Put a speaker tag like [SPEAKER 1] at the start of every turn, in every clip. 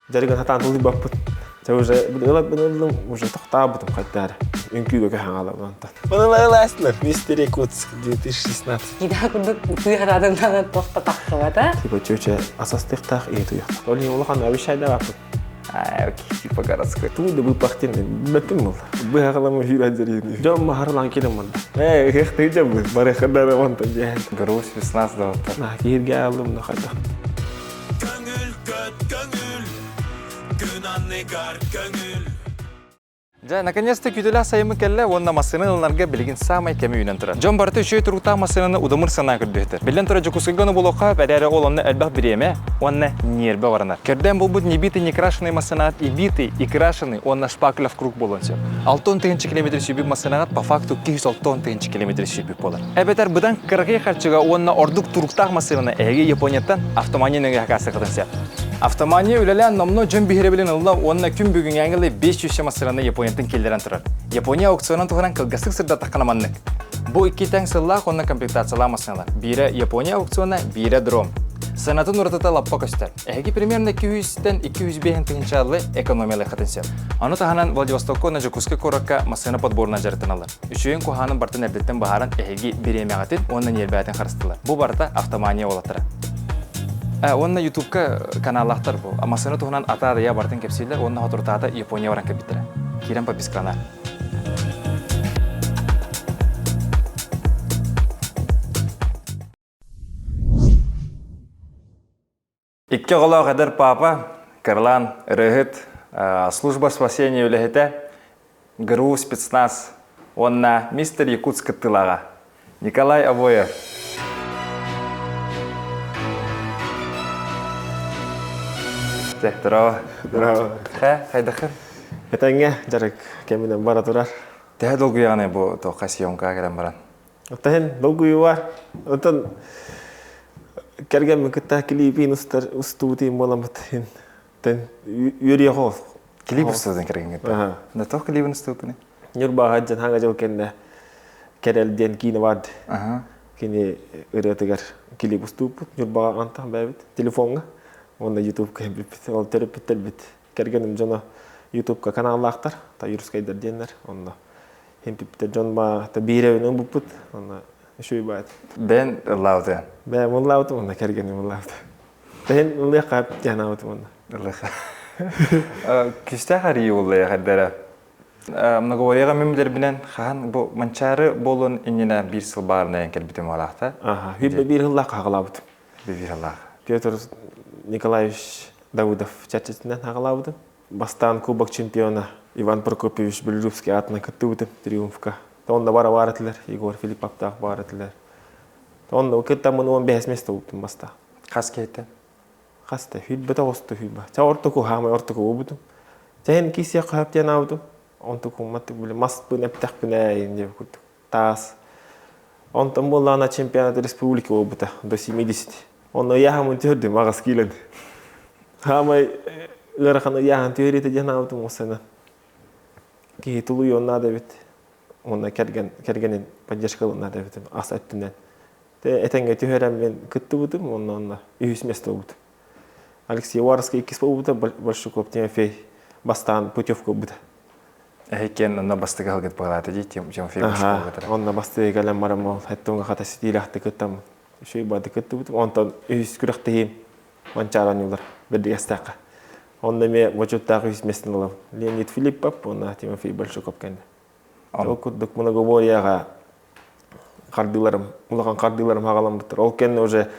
[SPEAKER 1] Дьарыгын сатаан тулуйбаппыт. Чэ уже ылабын ыллым, уже тохтаабытым хайдаар. Үҥкүүгэ көһөн хаалабын онтон. Ылаастылар, Мистер Якутск 2016.
[SPEAKER 2] Кида курдук тыарадан туох да тахсыбата.
[SPEAKER 1] Типа чүчэ асастыктаах ийэ туйахтах. Ол иһин улахан обещайдабаппыт.
[SPEAKER 3] А, окей, типа городской.
[SPEAKER 1] Туу да быппахтин бэттим был. Быһаҕалама хүйрэ дьэрин. Дьон махарлаан килем манда. Ээ, ыһыахтыы дьабы, барыхырдара онтон дьээн.
[SPEAKER 3] Груз весна сдаваттар.
[SPEAKER 1] На, киһиргэ аалым, хайдах.
[SPEAKER 4] Көҥүл көт көҥүл, күн анныгар көҥүл.
[SPEAKER 3] Дьэ, наконец-то күүтүлээх сайыммыт кэллэ уонна массыына ылынарга билигин саамай кэми үүнэн турар. Дьон барыта үчүгэй туруктаах массыынаны удамыр санаа көрдөһүтэр. Биллэн турар, Дьокуускайга ону булуохха эрээри ол онно элбэх бириэмэ уонна ньиэрбэ баранар. Көрдөөн булбут небитый некрашенный массыынаҕыт и битый, и крашеный уонна шпакля в круг буолуон сөп. 60 тыһыынча километр сүүрбүт массыынаҕыт по факту 260 тыһыынча километр сүүрбүт буолар. Эбэтэр быдан кыракый харчыга уонна ордук туруктаах массыынаны эһиги Японияттан Автомания нөҥүө хакаастыаххытын сөп. Автомания үлэлээн номнуо дьон биһирэбилин ылла уонна күн бүгүҥҥээҥи 500 массыынаны Японияттан киллэрэн турар. Япония аукционун туһунан кылгастык сырдаттаххына маннык. Бу икки тэҥ сыллаах уонна комплектациялаах массыыналар. Биирэ Япония аукциона, биирэ Дром. Сыанатын уратыта лаппа көстөр. Эһиги примерно 200-тэн 205 тыһыынчааллы экономиялыаххытын сөп. Ону таһынан Владивостокка уонна Дьокуускай куоракка массыына подборунан дьарыктаналлар. Үчүгэйин куһаанын бартын эрдэттэн быһааран эһиги бириэмэҕитин уонна ньиэрбэҕитин харыстылар. Бу барыта автомания уолаттара. Уонна Ютубка каналлаахтар бу. Массыына туһунан атаа-дайа барытын кэпсииллэр уонна соторутаата Япония баран кэлбиттэрэ. Киирэн подпискаланаар. Икки оҕолоох эдэр папа Карлан ырыаһыт, служба спасения үлэһитэ, ГРУ спецназ уонна мистер Якутск кыттыылааҕа Николай Обоев. Здорово.
[SPEAKER 1] Здорово.
[SPEAKER 3] Хэ, хайдахын?
[SPEAKER 1] Этэҥҥэ дьарык кэминэн бара турар.
[SPEAKER 3] Төһө долгуйаҕыный бу туохха съемкаҕа кэлэн баран?
[SPEAKER 1] Оттон долгуйуу Оттон кэргэммин кытта клипин устар устубутун буоламмыт тэн үөрүйэх ол.
[SPEAKER 3] Клип устубутун кэргэн кытта. Да тоох клибин устубутуный?
[SPEAKER 1] Ньурбаҕа дьон хаҥа дьыл кэннэ Кэрэл диэн киинэ баар. Кини ырыатыгар клип устубуппут Ньурбаҕа антах бэйэбит телефоҥҥа уонна ютубка кэлбиппит. Ол төрөппүттэрбит кэргэним дьоно ютубка каналлаахтар, Таюрскайдар диэннэр онно Химпиппитэ дьон баата биирэбин ылбыппыт онно үчүгэй баат.
[SPEAKER 3] Бэйэн ыллаабыты?
[SPEAKER 1] Бэйэм ыллаабытым уонна кэргэним ыллаабыта. Тэһин ыллыахха диэн аабытым онно.
[SPEAKER 3] Ыллыахха. Күүстээх арыйыы буолла эрдэрэ. Многоворияҕа мин билэрбинэн хаһан бу Манчаары буолуон иннинэ биир сыл баарына кэлбитим буолаахта.
[SPEAKER 1] Аха, биир сыллаах хаҕалаабытым.
[SPEAKER 3] Биир сыллаах.
[SPEAKER 1] Петр Николаевич Давыдов чэрчитинэн хаҕалаабытым. Бастаан Кубок чемпиона Иван Прокопьевич Белолюбский аатынан кыттыбытым Триумфка. Онно бара баар этилэр, Егор Филипповтаах баар этилэр. Онно кыттаммын 15 место бултум баста.
[SPEAKER 3] Хас киһиттэн?
[SPEAKER 1] Хаста, хүлбэтэ оҕусто хүлбэ. Ча ортоку хаамай ортоку буолбутум. Чэһин киисиэх хаһап диэн аабытым. Онтуку маттык били маспын эптэхпинэ ээ диэн курдук. Таас. Онтон буоллаҕына чемпионат республики буолбута до 70. Онно ыйааһыммын түһэрдим аҕыс киилэн. Хаамай ыарахан ыйааһын түһэриитэ диэн аабытым уссана. Киһи тулуйуон наада эбит. Уонна кэргэн, кэргэнин поддержкалыан наада эбит ас өттүнэн. Этэҥҥэ түһэрэммин кыттыбытым уонна онно үһүс место буолбутум. Алексей Уаровский иккис буолбута, Большаков Тимофей бастаан путевка ылбыта.
[SPEAKER 3] Эһиккен онно бастакы аһылгыт баҕалаата дии Тимофей Большаков
[SPEAKER 1] Онно бастакы кэлэн баран ол хэттуҥҥа хата ситиилээхтик кыттаммын. Үчүгэй баады кыттыбытым. Онтон үһүс күрэхтэһиим Манчаары оонньуулар Бэрдигэстээххэ. Онно эмиэ бочуоттаах үһүс миэстэни ылабын. Леонид Филиппов уонна Тимофей Большаков кэннэ. Ол курдук многоборьеҕа хардыыларым, улахан хардыыларым хаҕаламмыттар. Ол кэннэ уже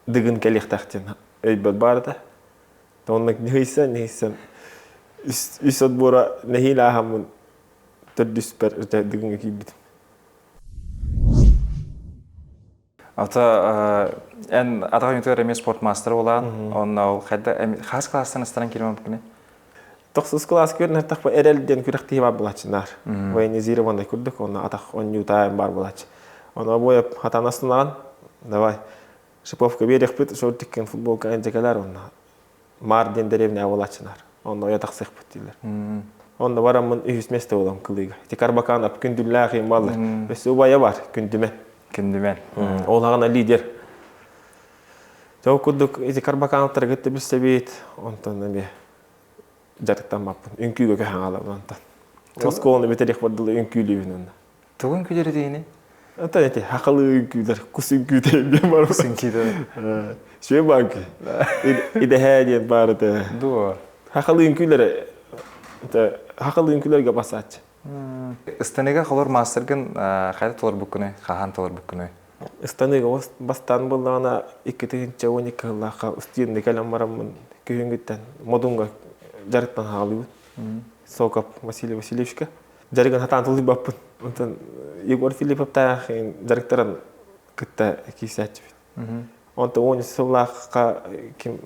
[SPEAKER 1] дыгын кэлиэхтээх диэн өйбөт баар этэ. Онно нэһийсэн, нэһийсэн үс отбора нэһиилэ ааһаммын төрдүспэр дыгыҥҥа киирбитим.
[SPEAKER 3] Ата эн атах ойуутугар эмиэ спорт маастара буолаан, онно хайда хас класстан астаран киирмэппини?
[SPEAKER 1] Тохсус кылаас көрүнэртахпа эрэл диэн күрэхтэһии бар булааччынаар. Военизированный курдук, онно атах онньуутаа бар булааччы. Ону обоев хатан астынаҕын, давай шиповка биэриэхпит, шортиккин футболка дьэкэлэр онно Маар диэн дэриэбинэ буолааччынаар. Онно ойо тахсыахпыт дииллэр. Онно бараммын үһүс место буолам кылыыга. Ити Карбаканов күндүллээх им баллар. Өссө убайа бар, Күндүмэн.
[SPEAKER 3] Күндүмэн.
[SPEAKER 1] Ол аҕана лидер. Дьэ ол курдук ити Карбакановтары кытта билсэбит, онтон эмиэ дьарыктаммаппын. Үҥкүүгэ көһөн хаалабын онтон. Оскуоланы бүтэриэх бардылы үҥкүүлүүбүн онно.
[SPEAKER 3] Тугу үҥкүүлэр этигини?
[SPEAKER 1] Онтон эти хахалыы үҥкүүлэр, кус үҥкүүтэ диэн бар.
[SPEAKER 3] Кус үҥкүүтэ.
[SPEAKER 1] Сүө баанкы. Идэһээ диэн баар этэ.
[SPEAKER 3] Дуо.
[SPEAKER 1] Хахалыы үҥкүүлэрэ хахалыы үҥкүүлэргэ басааччы.
[SPEAKER 3] Ыстаныыга холор маастаргын хайда толорбуккунуй, хаһан толорбуккунуй?
[SPEAKER 1] Ыстаныыга бастаан буоллаҕына 2012 сыллаахха устиенны кэлэн бараммын күһүҥҥүттэн Модунга дьарыктан хаалыбыт. Сокоп Василий Васильевичка. Дьарыгын хатаан тулуйбаппын. Онтон Егор Филипповтаах дьарыктарын кытта киирсээччибит. Онтон 13 сыллаахха ким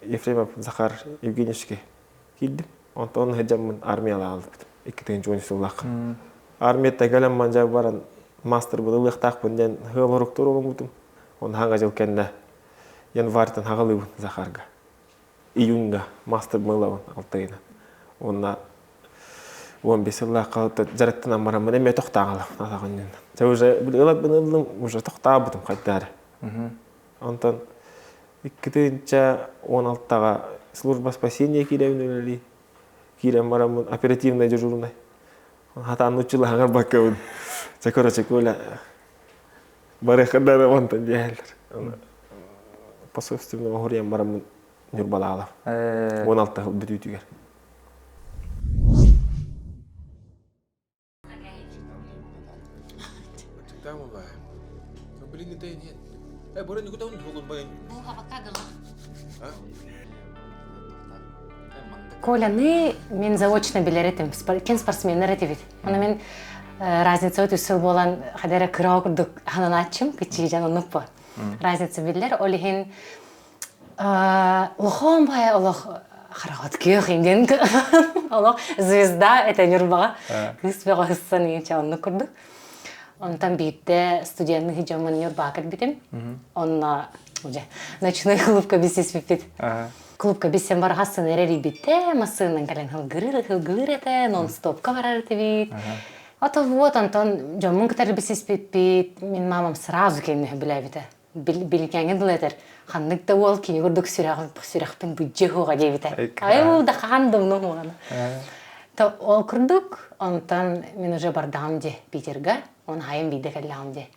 [SPEAKER 1] Ефремов Захар Евгеньевичке киирдим. Онтон сылдьаммын армиялаабыт. 2010 сыллаахха. Армияттан кэлэн мандьа баран маастарбын ылыахтаахпын диэн ыал оруктуур оҥорбутум. Оны хаҥа дьыл кэннэ январьтан хаҕалыыбын Захарга. Июньга маастарбын ылабын алтайынан. Уонна 15 сыллаахха дьарыктанан бараммын эмиэ тохтааҕалам атаҕын Чэ уже ыларбын ыллым, уже тохтаабытым хайдаары. Онтон 2016-ҕа служба спасения киирэбин үлэлии. Киирэн бараммын оперативный дежурный. Хатаан нууччалаһаҥар баккабын. Чэ, короче, Коля, барыахха да онтон диэһэллэр. По собственному хоруйан бараммын Ньурбалаалар. 16 сыл бүтүүтүгэр.
[SPEAKER 2] Коляны мен заочно билэр этим, кен спортсменнар этибит. Оны мен разница үс сыл буолан хадара кыра курдук хананааччым, кичиижан оннук по. Разница биллэр, ол иһин Лохом бай олох харахат күөх индиэн олох звезда это Ньурбаҕа кыыс бөҕө ыссан иинчэ оннук курдук. Онтон биирдэ студенный дьоммун Ньурбаҕа кэлбитим. Онно уже ночной клубка билсиспиппит. Клубка билсэн барахассын эрэрийбиттэ, массыынан кэлэн хылгырыр, хылгылыр этэ, нон-стопка барар этибит. Ото вот онтон дьоммун кытары билсиспиппит, мин мамам сразу кэнниһэ билээбитэ. Биликээҥҥэ дылы этэр, ханнык да уол кини курдук сүрэхпин быдьы уоҕа диэбитэ. Айуу да хаан да умнуом То ол курдук, онтон мин уже бардаҕым дии Питерга, он хайын биирдэ кэллэҕим дии.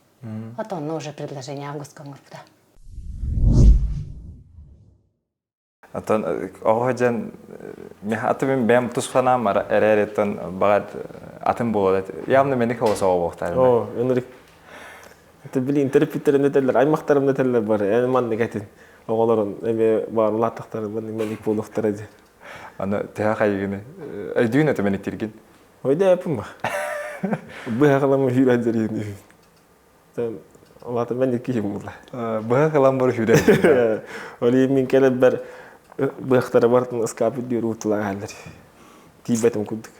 [SPEAKER 2] Вот онно уже предложение августка оҥорбута.
[SPEAKER 3] Оттон оҕо дьон аты мин бэйэм тус санаам эрээриттэн баҕар атын буолар. Явно мени холос оҕо буолуохтаах.
[SPEAKER 1] Оо, ынырык. Это билин төрөппүттэрим этэллэр, аймахтарым этэллэр бары. Эн маннык этин оҕолорун эмиэ баар улааттахтара маннык маннык буолуохтара диэн.
[SPEAKER 3] Аны төһө хайыгыны өйдүүн этэ мэниктиргин.
[SPEAKER 1] Ойдөөппүн ба. Быһаҕалама хүүрэн дьэрийин. Улаата мен киһим була.
[SPEAKER 3] Быһа кылан бар хүрэ.
[SPEAKER 1] Ол мин кэлэрбэр быахтара бартын ыскаапы диир уутулаан Тиийбэтим курдук.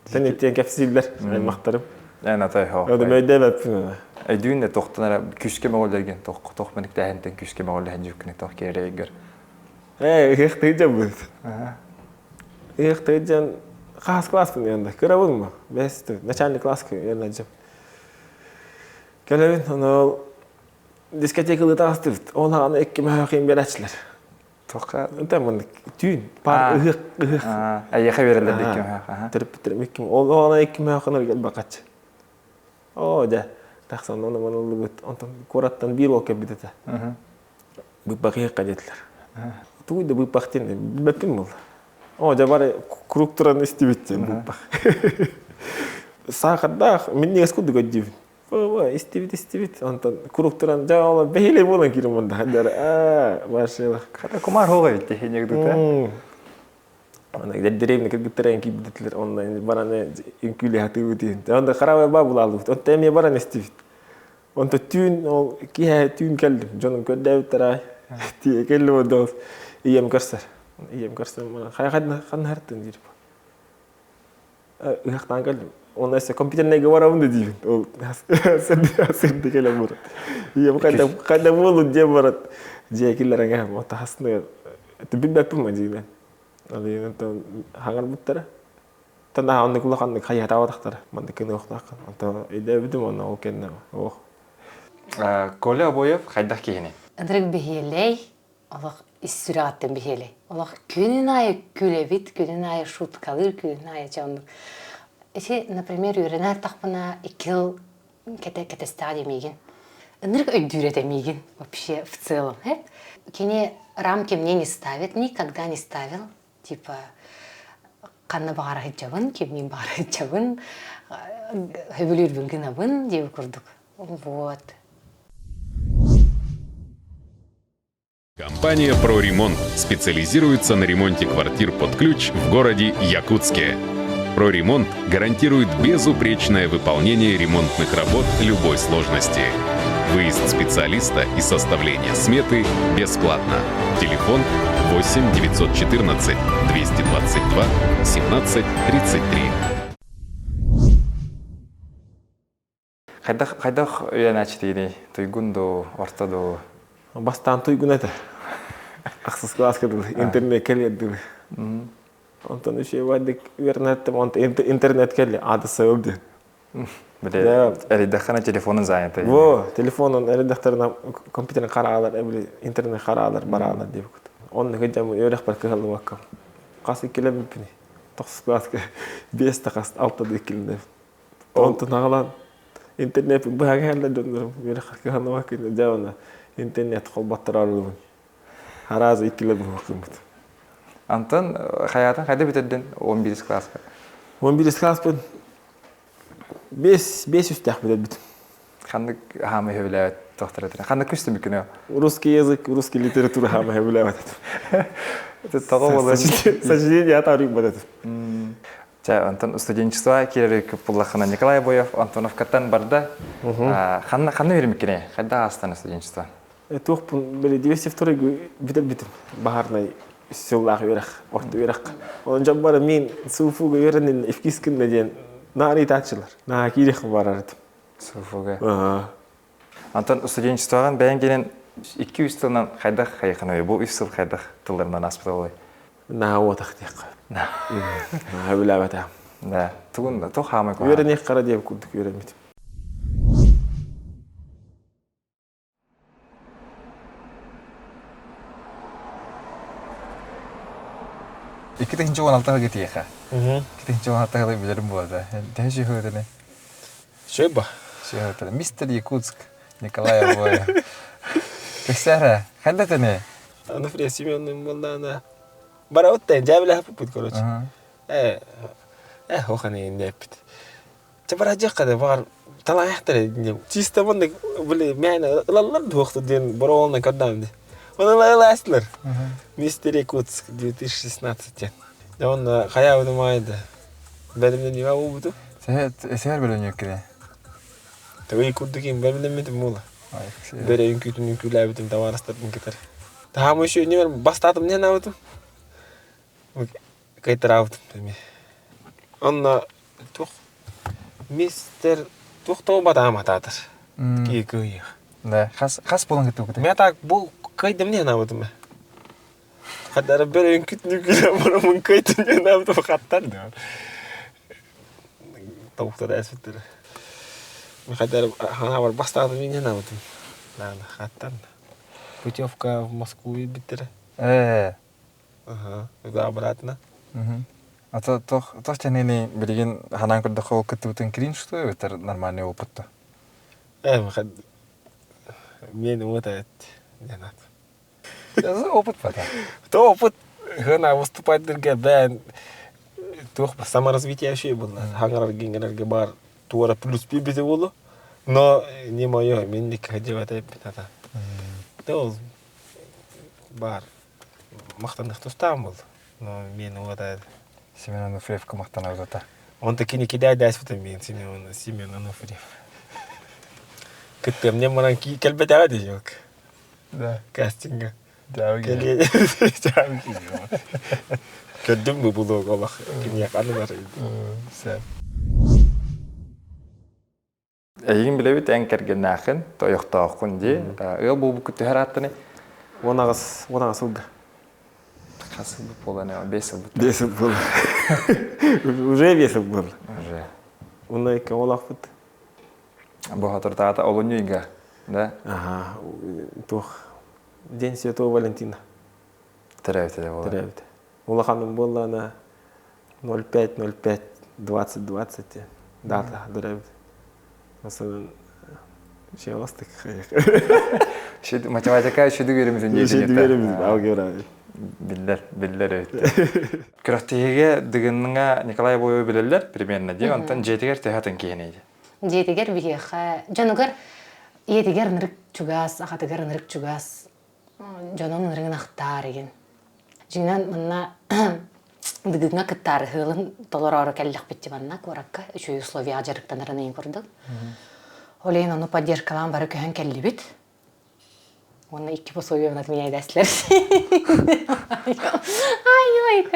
[SPEAKER 1] Сен иттиэн кэпсииллэр аймахтарым.
[SPEAKER 3] Эн атай хоо.
[SPEAKER 1] Öyle өйдөөбөппүн.
[SPEAKER 3] Өйдүүн де тохтон эрэ күүскэ мөҕүллэргин тох тох мэниктээһинтэн күүскэ мөҕүллэһэн дьүккүнэ тох киэрэ
[SPEAKER 1] Ээ, ыһыахтыыр Ыһыахтыыр дьон хаас класспын янда. Кырабын ма? Бэс начальный класска янна Кэлэбин, ону ол дискотекалыы таҕыстыбыт. Ол аҕаны икки мөһөөхиин биэрээччилэр.
[SPEAKER 3] Туохха?
[SPEAKER 1] Ынта маннык түүн паар ыһыах ыһыах.
[SPEAKER 3] Эйиэхэ биэрэллэр икки мөһөөх.
[SPEAKER 1] Төрөппүттэрим икки ол оҕону икки мөһөөхүн элбэххаччы. Оо дьэ, тахсан ону маны ыллыбыт. Онтон куораттан биир уол кэлбит этэ. Быыппах ыһыахха диэтилэр. Тугуй да быыппах диэн билбэппин буолла. Оо, дьэ бары куруук туран истибит диэн быыппах. Саахардаах минньигэс курдук өйдүүбүн. Истибит, истибит. Онтон куруук туран дьэ ол бэһиэлэй буолан киирэн мунда. Аа, машина.
[SPEAKER 3] Хата кумаар хоҕо эбит дии
[SPEAKER 1] Аны деревня кыргыттар эн киирбитилэр онно баран үҥкүүлэһэ атыыбыт Онно хараабай баа булаалыбыт. Онто эмиэ баран истибит. Онто түүн ол киэһэ түүн кэллим. Дьонум көрдөөбүттэр аай. Тиийэ кэллим онто ийэм көрсөр. Ийэм көрсөн хайа ханна хартын диир. Ыһыахтаан кэллим. Онно өссө компьютернайга барабын да диибин. Ол сырды кэлэн барат. Ийэм хайда хайда буолун диэн барат. Дьиэ киллэрэн таһасны билбэппин ма диибин. Алыйын хаҥарбыттара. Танаһа оннук улаханнык хайыһатаабатахтара. Маннык гыныахтааххын. Онто өйдөөбүтүм онно ол кэннэ ох.
[SPEAKER 3] Коля Обоев хайдах киһини?
[SPEAKER 2] Ынырык бэһиэлэй, олох ис сүрэҕиттэн бэһиэлэй. Олох күнүн аайы күлэбит, күнүн аайы шуткалыыр, күнүн аайы чэ оннук. Ити, например, үөрэнэ артахпына икки сыл кэтэ кэтэстэҕэ дии миигин. Ынырык өйдүүр этэ миигин вообще в целом. Кини рамки мне не ставит, никогда не ставил. Типа ханна баҕара сылдьабын, кимниин баҕара сылдьабын, сөбүлүүрбүн гынабын диэбит курдук. Вот.
[SPEAKER 5] Компания «Проремонт» специализируется на ремонте квартир под ключ в городе Якутске. «Проремонт» гарантирует безупречное выполнение ремонтных работ любой сложности. Выезд специалиста и составление сметы бесплатно. Телефон 8 914 222 17 33.
[SPEAKER 3] Хайдах хайдах үөрэнээччитигиний? Туйгун дуу, орто дуу?
[SPEAKER 1] Бастаан туйгун этэ. Ахсыс кылааска дылы, интернет кэлиэр дылы. Онтон үчүгэйдик үөрэнэттим, онтон интернет кэлли, аадысса ыл диэн.
[SPEAKER 3] Били эрийдэххинэ телефонун занятый.
[SPEAKER 1] Во, телефонун эрийдэхтэринэ компьютерин хараалар, эбили интернет хараалар, бараалар диэбит. Онно кыдьам үөрэхпэр кыһаллыбакка. Хас иккилэбиппиний? Тохсус кылааска биэс да хас алта да иккилэнэбин. Онтон аҕалан интернет быһа кэллэ дьоннорум үөрэххэ кыһаллыбакка дьэ уонна интернет холботтороорубун араас иккилэ быһыахпыт.
[SPEAKER 3] Антон хайаатын хайда бүтэрдин 11 класска?
[SPEAKER 1] 11 класспын 5 5 үстээх бүтэрбитим.
[SPEAKER 3] Ханнык хаамай сөбүлээбэт тохтор этэ? Ханнык күс түмүккүнэ?
[SPEAKER 1] Русский язык, русский литература хаамай сөбүлээбэт
[SPEAKER 3] этим. Тоҕо буолан?
[SPEAKER 1] Сочинение атаарыйбат этим.
[SPEAKER 3] Чэ, онтон студенчество киирэр буллахына Николай Боев Антоновкаттан барда. Ханна ханна үөрэммиккиний? Хайда аастан студенчество?
[SPEAKER 1] Туохпун били 202 бүтэрбитим. Баһарнай сыллаах үөрэх, орто үөрэх. Онон дьон бары мин СУФУга үөрэнин ифкис гынна диэн наар ыытааччылар. Наа киириэх барар этим.
[SPEAKER 3] СУФУга. Антон студенчествоҕын бэйэҥ кэлэн 2-3 тылынан хайдах хайыханый? Бу үс сыл хайдах тылларынан ааспыта буолай?
[SPEAKER 1] Наһаа уотах диэххэ. Наһаа билээбэтэҕим.
[SPEAKER 3] Да. Тугун туох хаамай куһаҕан?
[SPEAKER 1] Үөрэниэх хара диэбит курдук үөрэммитим.
[SPEAKER 3] Икки тыһыынча уон алта сылга тиэхэ. Икки тыһыынча уон алта сылы билэрим буолда. Төһө сүһүөтүнэ?
[SPEAKER 1] Шеба.
[SPEAKER 3] Сүһүөтүнэ. Мистер Якутск Николай Обоев. Кэсээрэ, ханна тэне?
[SPEAKER 1] Ануфрия Семеновна буоллаана. Барабыт да дьээбилэһэппит короче. Э, э, оханы иннеппит. Чэ барадьыахха да баҕар талаайахтар чисто маннык били мээнэ ылаллар дуохту диэн бороҕолунан көрдөөн дии. Оны ылаастылар. Мистер Якутск 2016 диэн. Дьэ онно хайаабытым аайда. Бэлэмнэниигэ уубутум.
[SPEAKER 3] Сэһэр бөлөнүөккүнэ.
[SPEAKER 1] Төгүй курдук им бэлэмнэммитим буола. Бэрэ үҥкүүтүн үҥкүүлээбитим табаарыстарбын кытары. Таһаам еще ньүмэр бастаатым диэн аабытым. Кыайтараабытым эмиэ. Онно туох мистер туох тоҕо батаам атаатар. Кии кыайыах.
[SPEAKER 3] Да, хас хас буолан кыттыбыт?
[SPEAKER 1] Мен так бу кыайдым диэн аабытым. Хадара бер үҥкүт нүкүлэ мурумун кыайтын диэн аабытым хаттар да. Тобуктара эспиттер. Хадара ханаабар бастаатым диэн аабытым. Наана хаттан. Путевка в Москву биттер.
[SPEAKER 3] Э.
[SPEAKER 1] Ага, обратно.
[SPEAKER 3] А то тох тох тэнини билигин ханаан көрдөххө ол кыттыбытын кринж что эбэтэр нормальный опыт то?
[SPEAKER 1] Э, мен вот этот не надо.
[SPEAKER 3] Опыт бата.
[SPEAKER 1] То опыт гына выступать бээн туох саморазвитие вообще было. Хаңарар гингерерге бар туора плюс бибити болу. Но не мое, мен никогда ата. То бар махтаных тустаан был. Но мен уота
[SPEAKER 3] Семен Ануфриевка махтанабыта.
[SPEAKER 1] Он таки не кидай даспыта мен Семен Семен Ануфриев. Кыттыам не манан кэлбэтэҕэ дии
[SPEAKER 3] Да.
[SPEAKER 1] Кастинга. Көрдүм бу булуок олох киниэхэ анылар.
[SPEAKER 3] Сөп. Эйигин билэбит эн кэргэннээххин, тойохтооххун дии. Ыал буолбуккут түһэр ааттаны?
[SPEAKER 1] 18, 18 сылга.
[SPEAKER 3] Хас сылбыт буолан, 5 сылбыт.
[SPEAKER 1] 5 сыл буолла. Уже 5 сыл буолла.
[SPEAKER 3] Уже.
[SPEAKER 1] Уна икки олохпут.
[SPEAKER 3] Бу соторутааҕыта олунньу ыйга, да?
[SPEAKER 1] Аха, туох. День Святого Валентина.
[SPEAKER 3] Төрөөбүтэ буолла.
[SPEAKER 1] Төрөөбүтэ. Улаханым буоллаҕына 05.05 2020 дата төрөөбүт. Масалан Шеластык.
[SPEAKER 3] Математика үчүдүк үөрэммитин
[SPEAKER 1] Үчүдүк үөрэммит алгебра.
[SPEAKER 3] Биллэр, биллэр эбит. Күрэхтэһиигэ Дыгынҥа Николай Обоевы билэллэр примерно дии, онтон дьиэтигэр төһө атын киһиний?
[SPEAKER 2] Дьиэтигэр биһиэхэ дьонугар ийэтигэр ынырык чугас, аҕатыгар ынырык чугас, дьонун ынырыгын ахтаар игин. Дьиҥинэн манна Дыгыҥҥа кыттаары ыһыылын толороору кэллэхпит манна куоракка үчүгэй условияҕа дьарыктанарын ыйын курдук. Ол иһин ону поддержкалаан бары көһөн кэллибит. Уонна икки пособие отменяйдастылар. Ай, ой.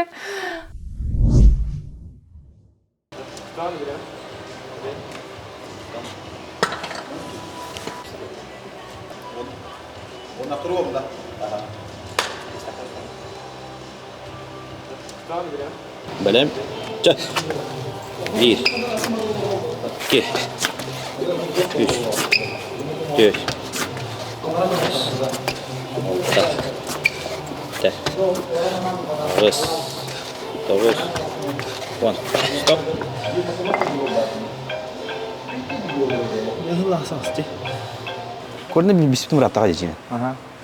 [SPEAKER 6] Бэлэм. Чэ. Биир. Икки. Үс. Түөрт. Алта. Тэ. Аҕыс. Тоҕус. Уон. Стоп.
[SPEAKER 7] Көрдө билбиспитин быраттаҕа дьиэ.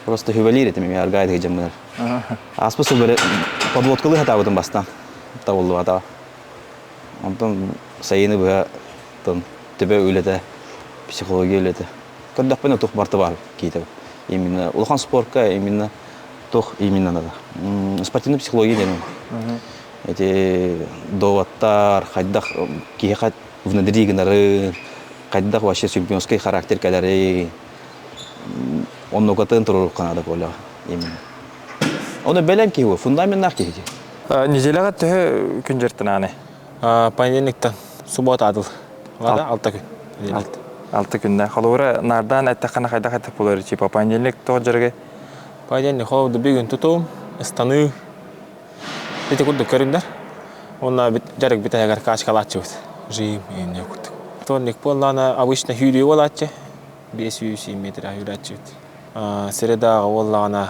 [SPEAKER 7] Просто хүбэлиир этим эмиэ аргаай дьаммынар. Ааспыт сыл бere подводкалыы хатаабытым бастаан. Табыллыбата. Онтон сайыны быһа төбө үлэтэ, психология үлэтэ. Көрдөхпүнэ тух барта баар киитэ. Именно улахан спортка именно туох именно надо. Спортивная психология диэн. Эти доводтар, хайдах киһиэхэ внедри гынары, хайдах вообще чемпионский характер кэлэри, оннукатын туруорукка наада буоллаҕа именно. Ону бэлэм киһи фундаменнаах киһи.
[SPEAKER 3] Неделяҕа төһө күн дьарыктанааны?
[SPEAKER 1] Понедельниктан суббота адыл. Алта күн.
[SPEAKER 3] Алта күннэ. Холобура, наардаан эттэххинэ хайдах этэх буолар типа понедельник тоҕо дьарыгы?
[SPEAKER 1] Понедельник холобура бүгүн тутуум, ыстаныы. Ити курдук көрүҥнэр. Уонна дьарык бүтэһигэр качкалааччыбыт. Жим инне курдук. Вторник буоллаҕына обычно сүүрүү буолааччы. 500 метр сүүрээччибит. Средаҕа буоллаҕына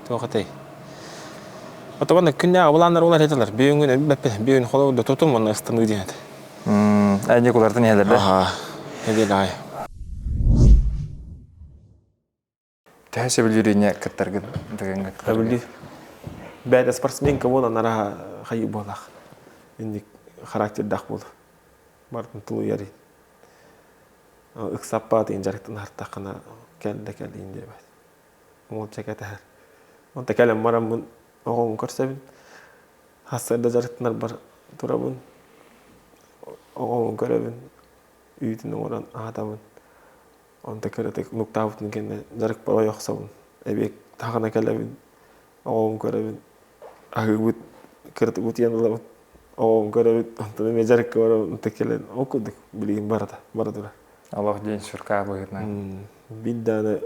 [SPEAKER 1] туох этэй? Отобон күннээҕи былааннар буолар этилэр. Бүгүн билбэппин. Бүгүн холобурда тутум уонна ыстаныы диэн этэ.
[SPEAKER 3] Эдьик улартан иһэлэр да?
[SPEAKER 1] Аха. Нэдиэлэ аайы.
[SPEAKER 3] Төһө сөбүлүүр кыттаргын дыгыҥҥа
[SPEAKER 1] Сөбүлүүр. Бэйэтэ спортсменка буолан араха хайыы буолаах. Инник характердаах буолу. Барытын тулуйар. Ыксаппаат иин дьарыктанартаххына кэл да кэл иин диэбэт. Уолча кэтэһэр. Онто кэлэн бараммын оҕобун көрсөбүн. Сарсыарда дьарыктанарбар турабын. Оҕобун көрөбүн. Үүтүн оҥорон аһатабын. Онто кыратык нуктаабытын кэннэ дьарыкпар ойо охсобун. Эбиэт таһына кэлэбин, оҕобун көрөбүн, аһыыбыт, кыратык утуйан ылабын, оҕобун көрөбүн, онтон эмиэ дьарыкка барабын, онто кэлэн ол курдук билигин барыта, бара турар.
[SPEAKER 3] Олох диэн сүркаа быһыытынан.
[SPEAKER 1] Биир даҕаны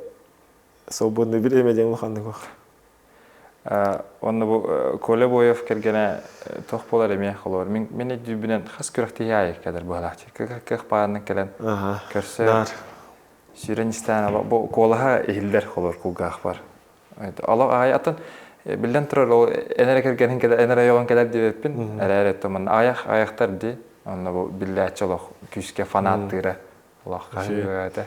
[SPEAKER 1] свободный бириэмэ диэн улаханнык суох.
[SPEAKER 3] Онно бу Коля Боев кэргэнэ туох буолар эмиэ холобур мин мин өйдүүрбүнэн хас күрэхтэһии аайы кэлэр быһалаах кыах баарынан кэлэн көрсө сүүрэн истээн бу куолаһа иһиллэр холобур кулгаах бар олох аайы атын биллэн турар ол эн эрэ кэргэнин кэлэр эн эрэ ойоҕун кэлэр диэбэппин эрээри оттон аайах аайахтар дии онно бу биллээччи олох күүскэ фанаттыыра Олох хаһыата.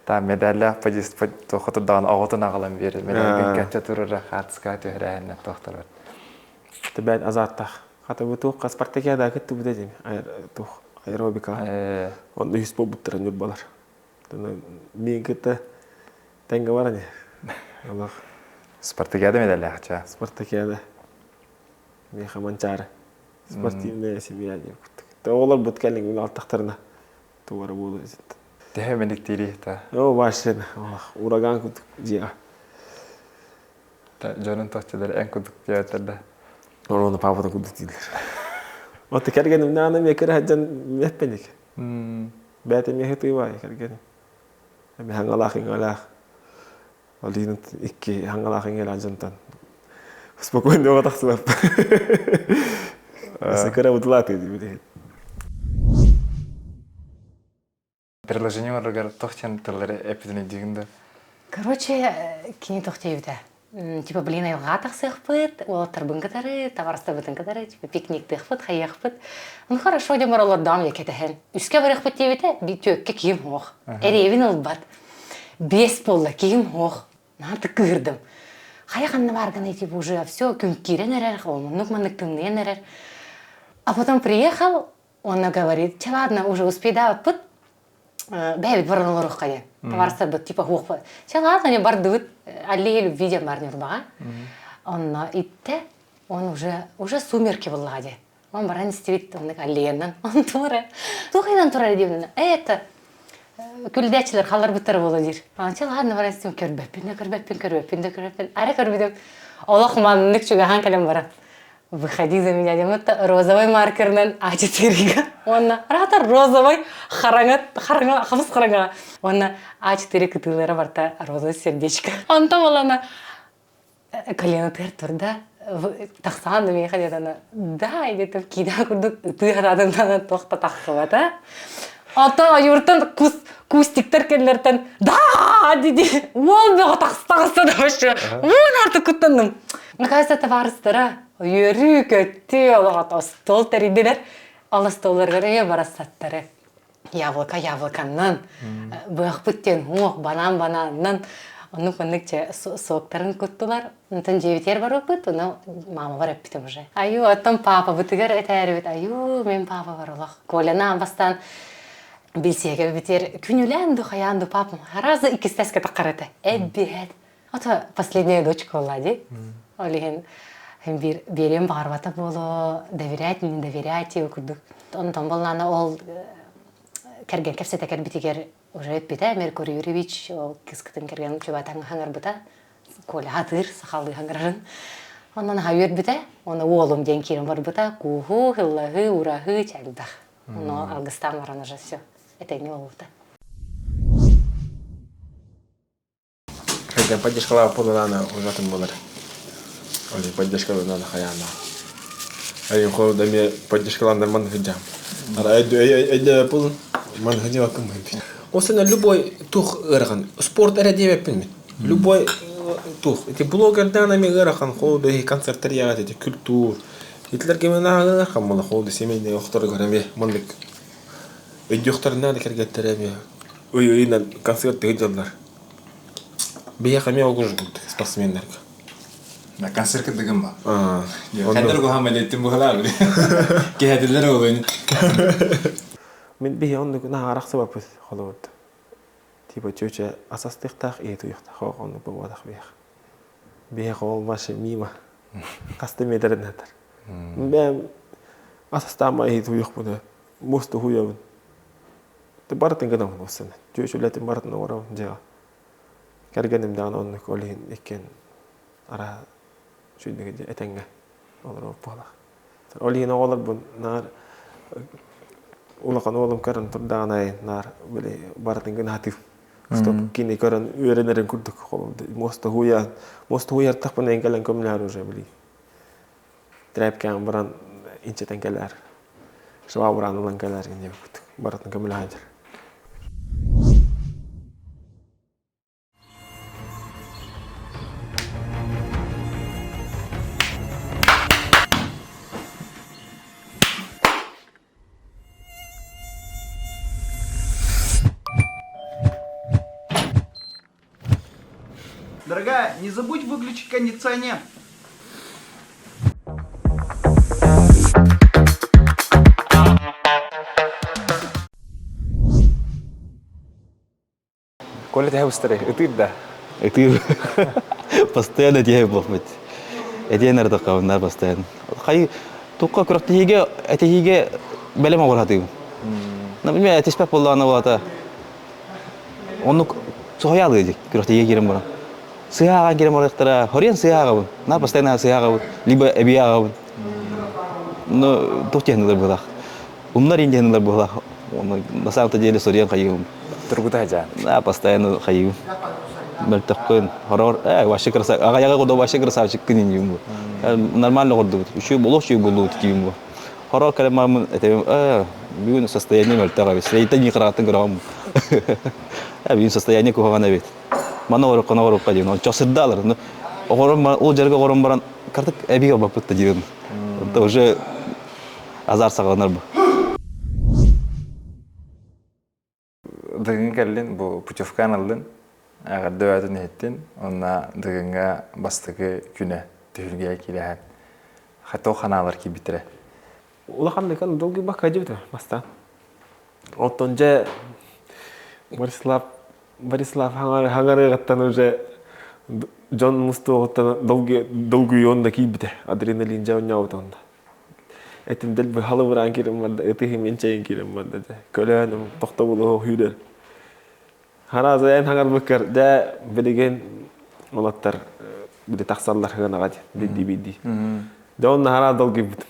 [SPEAKER 3] Та медаллаах подист хотурдаҕын оҕотун аҕалан биэрэр. Медалгын кэнчэ турара хаартыскаҕа түһэрээһиннэр туохтар
[SPEAKER 1] Тэбээн азааттаах. Хата бу туох спартакиада кыттыбыта дим туох аэробика. Онно үһүс буолбуттара ньурбалар. Миин кытта тэҥҥэ баран Олох.
[SPEAKER 3] Спартакиада медаллаах ча.
[SPEAKER 1] Спартакиада. Миэхэ Манчаары. Спортивная семья диэн курдук. Оҕолорбут кэлин алтахтарына тугара буолуо эбит.
[SPEAKER 3] Төһө мэниктиирий та?
[SPEAKER 1] Оо, вообще ураган курдук дьиэҕэ.
[SPEAKER 3] Дьонун тохтулар эн курдук диэбэттэр да.
[SPEAKER 1] Оруону паапатын курдук дииллэр. Оттон кэргэним наана эмиэ кыра сылдьан эппэник. Бэйэтэ эмиэ сытыы кэргэним. Эми хаҥалаах иҥэлээх. Ол иһин икки хаҥалаах иҥэлээх дьонтон спокойно тахсыбаппын. Кыра бутулааты диибит.
[SPEAKER 3] Предложение барыгар туох диэн тыллары эппитин өйдүүгүн да?
[SPEAKER 2] Короче, кини туох диэбитэ. Типа, блин, айылҕаҕа тахсыахпыт, уолаттарбын кытары, табаарыстарбытын кытары, типа, пикниктыахпыт, хайыахпыт. Ну хорошо диэн олордоом дьэ кэтэһэн. Үскэ барыахпыт диэбитэ, түөккэ киһим суох. Эриэбин ылбат. Биэс буолла, киһим суох. Наһаа кыыһырдым. Хайа ханна бааргыный, типа, уже все, күн киирэн эрэр, оннук-маннык тымныйан эрэр. А потом приехал, он говорит, чэ ладно, уже успейдаабыппыт, бэйэбит баран олоруохха диэн. Табаарыстарбыт типа хуохпа. Чэ ладно, не бардыбыт, аллея любви диэн бар Ньурбаҕа. Онно иттэ, он уже уже сумерки буллаҕа диэн. Он баран истибит оннук аллеянан. Он турар. Туох инан турар диэбинэн. Это күлдээччилэр халларбыттара буолуо диир. Чэ ладно баран истим көрбөппүн да көрбөппүн, көрбөппүн да көрбөппүн. Ара көрбүтүм. Олох маннык чугаһаан кэлэн баран. Выходи за меня диэн розовый маркерынан А4-га уонна араатар розовый хараҥа хараҥа хабыс хараҥа уонна А4 кытыылара барта розовый сердечко. Онтон олана коленотыгар турда тахсаан да миэхэ диэтана да где-то киинэ курдук ытыы хараатынан туох да тахсыбата. Оттон ойууртан кус кустиктар кэллэртэн да диди уол бөҕө тахса да вообще уун артык куттанным. Оказывается, табаарыстара үөрүү көттүү олоҕот остуол тэрийдилэр. Ол остуолларыгар эйэ барассаттары. Яблоко яблоканнан, быахпыт диэн уох банан бананнан оннук оннук чэ соктарын куттулар. Онтон дьиэбитигэр барбыппыт, ону маамабар эппитим уже. Айуу, оттон паапабытыгар этээрибит, айуу, мен паапабар олох. Коляна бастаан билсиэгэ битер күнүлээн ду хайаан ду папам раза иккистэскэ таххарата. Эббиэт. Ото последняя дочка буолла дии. Ол иһин биир биэриэн баҕарбата буолуо, доверять, не доверять курдук. Онтон буоллаана ол кэргэн кэпсэтэ кэлбитигэр уже эппитэ Меркурий Юрьевич ол кыскытын кэргэн чубатан хаҥарбыта Коля хатыыр сахалыы хаҥарарын. Онон аха үөрбүтэ, оны уолум диэн киирэн барбыта, кууһуу, хыллаһыы, ураһыы чэлбэх. Ону алгыстаан баран уже все, этэҥҥэ буолбута.
[SPEAKER 1] Кэргэн поддержкалаах буоллаҕына ужатын буолар. Ол поддержкаланан хайаана. Айын холода эмиэ поддержкалааннар манна сылдьаам. Ара өйдөөбүт манна сылдьыбаккын быһын. Осына любой тух ыарахан. Спорт эрэ диэбэппин мин. Любой тух. Ити блогердаан эмиэ ыарахан холода концерттар яҕат ити культур. Итилерге мен ыарахан буола холода семейный охторугар эмиэ маннык өйдүөхтэринэ да кэргэттэрэ эмиэ ый ыйынан концерт сылдьаллар. Биһиэхэ эмиэ ол курдук спортсменнарга.
[SPEAKER 3] Да, концерт кырдыгым ба. Хандар гуһам элеттин бухалаа били. Киһэтилер олуйун.
[SPEAKER 1] Мин биһи оннук наһаа арахсыбаппыт холобурда. Типа чүөчэ асастыахтаах ийэ туйахтаах оннук буолбатах биһиэх. Биһиэх ол вообще мимо. Хаста метрин атар. Бэм асастаама ийэ туйахпын муста хуйабын. Барытын гынабын уоссана. Чүөчүлэтин барытын оҥоробун дьиэҕэ. Кэргэним даҕаны оннук ол иһин иккиэн араа сүүрдүгэ этэҥҥэ олорор буолах. Ол иһин оҕолорбун наар улахан уолум көрөн турдаҕына наар били барытын гынаатыым. Чтоб кини көрөн үөрэнэрин курдук муоста хуйа муоста хуйартахпына эн кэлэн көмөлөһөр уже били тряпкаҕын баран инчэтэн кэлээр швабраны ылан кэлээр диэбиппит барытын көмөлөһөн
[SPEAKER 8] Дорогая, не забудь выключить кондиционер.
[SPEAKER 3] Коля тэһэ быстары, ытыыр да?
[SPEAKER 7] Ытыыр. Постоянно этиһэ буолбут. Этиэн ардаххабыннар постоянно. Хай Тукка күрэхтэһиигэ этиһиигэ бэлэм оҕураатыым. Например, этиспэт буоллаҕына буолата оннук соһуйаалыы дик күрэхтэһиигэ киирэн баран. Сыһа ааҕан киирэн барыахтара, хорен сыһа ааҕабын. На постоянно сыһа ааҕабын, либо эбии ааҕабын. Но туох диэн ылар быһылаах. Умнар иин диэн ылар быһылаах. На самом-то деле соруйан хайыым.
[SPEAKER 3] Тургута жаан.
[SPEAKER 7] Да, постоянно хайыым. Мөлтөхкүн, хорор, э, вообще красавчик, аҕайаҕа курдук вообще красавчиккын иниим бу. Нормально курдубут, үчүгэй олох үчүгэй буллубут диим бу. Хорор кэлэн бараммын этэбим, э, бүгүн состояние мөлтөх эбит, сирэйтэн ньии кыраҕаттан көрөҕүм. Э, бүгүн состояние куһаҕан эбит. Маны оҕорукка, оҕорукка диэн, ончох сырдаалар. Оҕорон баран, ол дьарыгы оҕорон баран, картык эбии албаппыт да диэн. Это уже азар саҕаланар бу.
[SPEAKER 3] Дыгын кэллин, бу путевканы ыллын, эҕэрдэ бөҕөтүн иһиттин, уонна Дыгыҥҥа бастакы күнэ түһүлгэҕэ киирэһэн хато ханаалар киирбиттэрэ.
[SPEAKER 1] Улаханнык долгуйбакка дьибитэ бастаан. Оттон дьэ Борислав Борислав хаҥарыаҕыттан уже дьон мустуоҕуттан долгуйуон да киирбитэ. Адреналин дьэ оонньообута онно. Этим дэлби халыбыраан киирэн барда, ытыһым инчэйин киирэн барда дьэ. Көлөөнүм тохтобулу сүүрэр. Харааза эн хаҥарбыккар дьэ билигин уолаттар били тахсаллар сыанаҕа биирдии-биирдии. Дьэ онно харааз долгуйбутум.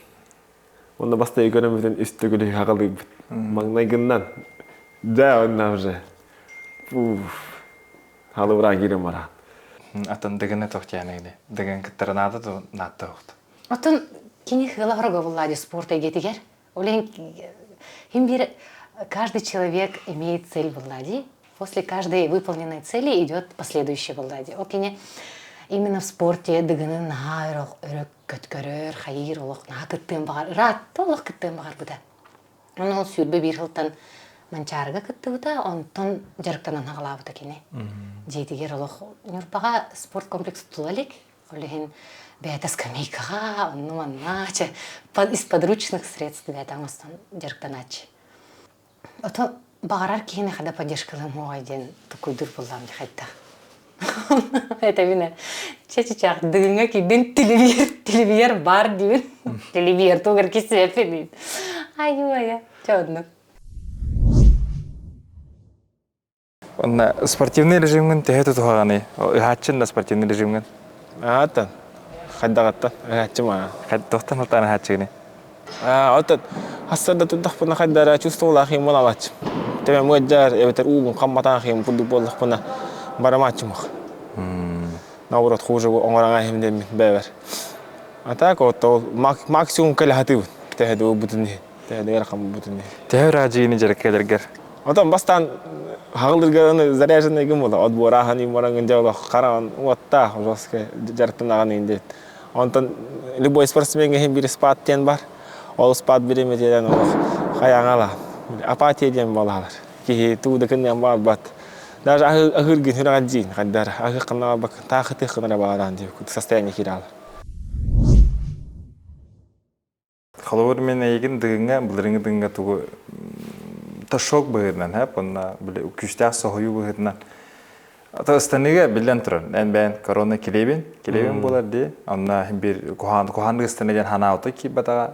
[SPEAKER 1] Онно бастайы көрөн бүтэн үс төгүл хаҕалыйбыт. Маҥнайгыннан дьэ онно уже халыбыраан киирэн бараан.
[SPEAKER 3] Атын дыгыны туох диэни дыгын кыттара наада ту наатта ухт.
[SPEAKER 2] Оттон кини хыла хорого буллади спорт эйгэтигэр. Ол иһин биир каждый человек имеет цель буллади. После каждой выполненной цели идет последующая буллади. Ол кини именно в спорте дыгыны наһаа өрө көткөрөр, хайыыр олох наһаа кыттыан баҕар, ыраатта олох кыттыан баҕарбыта. Онон ол 21 сылтан Манчаарыга кыттыбыта, онтон дьарыктанан аҕалаабыта кини. Дьиэтигэр олох Ньурбаҕа спорт комплекс тула илик. Ол иһин бэйэтэ скамейкаҕа, онну-манна, чэ, из подручных средств бэйэтэ оҥостон дьарыктанааччы. Ото баҕарар киһини хада поддержкалыам диэн тукуйдуур буоллаҕым дии хайдах. Этэбин чэ-чэ дыгыҥҥа киирдин телевизор телевизор баар диибин телевизор тугар кисиэппин айуу-айа чэ оннук.
[SPEAKER 3] Онно спортивный режимҥин төһө тутуһаҕыный? Ыһааччын да спортивный режимҥин?
[SPEAKER 1] Ааттан хайдаҕыттан ыһааччым аа.
[SPEAKER 3] Туохтан сылтаан ыһааччыгыный?
[SPEAKER 1] Оттон хассарда турдахпына хайдара чувствовалаах им буолааччым. Төбөм ыалдьар эбэтэр уубун хамматаах им курдук буоллахпына барамааччымах. Наоборот хуже оҥорон иһим диэммин бэйэбэр. А так вот ол максимум кэлэ сатыыбын. Төһө да ылбытын иһин. Төһө да ыарахан буолбутун иһин.
[SPEAKER 3] Төһө ыраадьыйыны дьарыкка
[SPEAKER 1] Отон бастаан хаҕылырга заряженный гын буола. От буораахан юморангын дьэ олох хараҕын уоттаах жестко дьарыктанаҕын диэт. Онтон любой спортсмеҥҥа иһин биир спад диэн бар. Ол спад бириэмэтигэр олох хайаҥала. Апатия диэн буолалар. Киһи туу да кынныан баҕарбат. Даже аһыыргын сүрэҕэр дьиин хайдар аһыаххын баҕарбаккын таахытыаххын эрэ баҕараан диэбит курдук состояние киирэ
[SPEAKER 3] Холобур, мин эйигин дыгыҥҥа, былырыҥҥы дыгыҥҥа тугу ташок быһыытынан, һэп, уонна били күүстээх соһуйуу быһыытынан Ата ыстаныыга биллэн турар, эн бэйэн корона килиэбин, килиэбин буолар дии. Онно биир куһаан куһааннык ыстана диэн ханаабыта киирбэтэҕэ,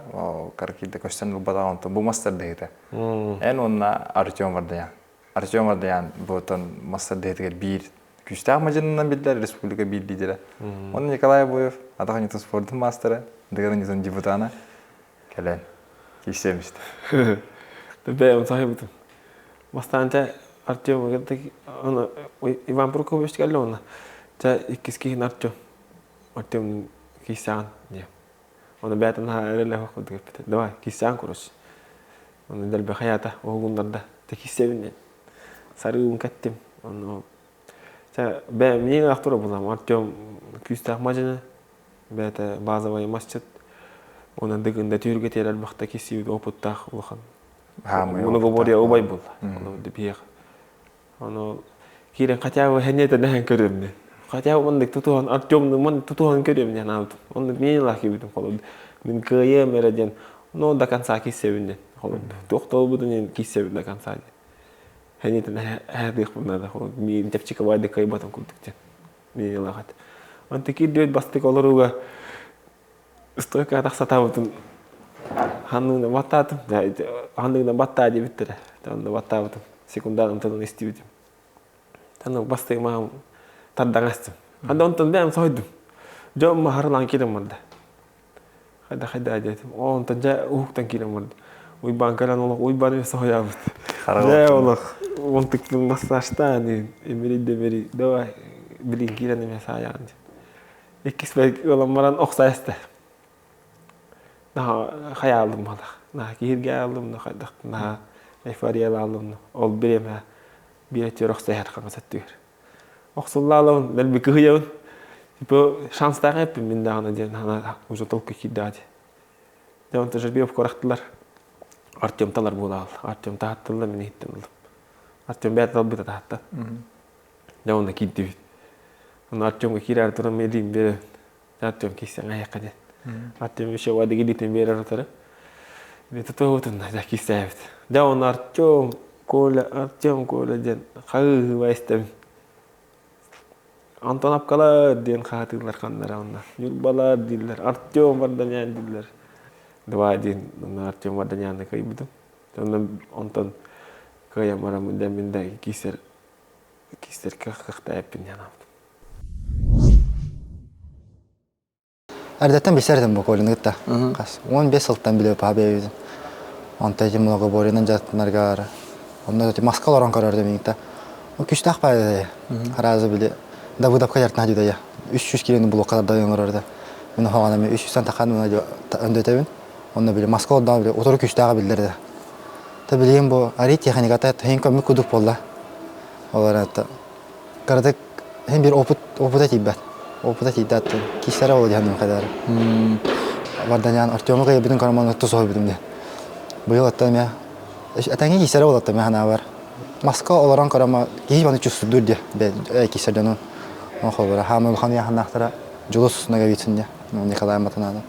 [SPEAKER 3] киирдэ көстөн ылбатаҕа, онтон бу мастар дыһыта. Эн уонна Артем Вардаян. Артем Вардаян бу оттон мастар дыһытыгар биир күүстээх мадьынынан биллэр республика биир лидерэ. Онно Николай Обоев, атах ньутун спордун маастара, Дыгын ньутун депутана кэлэн киирсиэмистэ.
[SPEAKER 1] Бэйэм саһыбытым. Бастаан чэ Артем Иван Прокопьевич кэллэ уонна чэ иккис киһин Артем Артем киирсэҕин диэн. Ону бэйэтин наһаа эрэлээх курдук эппитэ. Давай киирсэҕин короче. Ону дэлби хайаата уһугуннарда. Тэ киирсэбин диэн. Сарыыбын кэттим. Ону чэ бэйэм миин аах тура булам. Артем күүстээх мадьыны бэйэтэ базовай масчыт. Онон дыгында түүргэ тиэр элбэхтэ киирсибит опыттаах улахан Многоборье убай буолла. Ону биһиэх. Ону киирэн хотя бы хэньэтэ нэһэн көрүөм Хотя бы оннук тутуһан Артемну мон тутуһан көрүөм диэн аабытым. Оннук миилаах киирбитим холобур. Мин кыайыам эрэ диэн но до конца киссэбин диэн холобур. Туох да буолбутун иһин киссэбин до конца диэн. Хэньэтин эһэтиэхпин наада холобур. Миин чэпчэки кыайбатым курдук диэн. Миилаах этэ. Онто киирдибит бастакы олорууга Стойка тахсатаабытын ханныгынан баттаатым. Ханныгынан баттаа диэбиттэрэ. Онно баттаабытым. Секунданым тылын истибитим. Аны бастыҥ маам тардаҥ астым. Ханда онтон бэйэм соһуйдум. Дьон маһарылаан киирэн барда. Хайда хайда диэтим. О, онтон дьэ уһуктан киирэн барда. Уйбаан кэлэн олох уйбаан эмиэ соһуйаабыт. Дьэ олох онтуктун массажтаан эмири демири давай билин киирэн эмиэ саайаҕын диэн. Иккис ылан баран охсо эстэ. Наһаа хайаалым малах. Наһаа киһиргэ аалым, на хайдах наһаа эйфориялаалым. Ол бириэмэ биир өттүгэр охсо иһэр хаҥас өттүгэр. Охсуллаалабын, дэлби кыһыйабын. Типа шанстаах эппин мин даҕаны диэн ана уже толку киирдэҕэ дии. Дьэ онтон Жербиевка ырахтылар. Артем талар буолаал. Артем таһаттылла мин иһиттэн ыллым. Артем бэйэтэ талбыта таһаттан. Дьэ онно киирдибит. Онно Артемга киирээри туран илиим биэрэн Артем киирсэҥ айахха диэн. Артем еще вадыгы илиитин биэрэр утары. Тутуһутун дьэ киирсээбит. Дьэ онно Артем, Коля, Артем, Коля диэн хаһыы-хаһыы истэбин. Антоновкалар диэн хаһытыыллар ханнара онно. Ньурбалар дииллэр, Артем Варданян дииллэр. Два диэн онно Артем Варданяны кыайбытым. Онон онтон кыайан бараммын да мин да киисэр киисэргэ кыахтаайыппын диэн аабытым.
[SPEAKER 9] Эрдэттэн билсэр этим бу Колины кытта. Хас 15 сылтан билэ паа бэйэбитин. Онто ити многоборьенан дьарыктанарга онно ити маска олорон көрөрдө миигитэ. Ол күстээх паа Аразы били Давыдовка дьарыктана дьудайа. 300 килоны блокка тарда оҥорорда. Мин хоҕана мен 300 тахан өндөтөбүн. Онно били маска олордоҕо били утары күстээҕи биллэрдэ. Та билигин бу ари техниката тыһын көмүк кудук буолла. Олар Кыратык һин биир опыт опыта тиийбэт. Опыта тиийдэ аттын. Киисэрэ ол диһэн кадары. Варданян Артему кайбытын карман тус ойбутум де. Быйыл атта эмэ этеңе киисэрэ ол атта ханаабар. Маска олорон карама киһи баны чувствуйдур де. Киисэр дьонун. Холбора хаамы улахан яханнаахтара Дьулус Ноговицын де. Николай Матанада.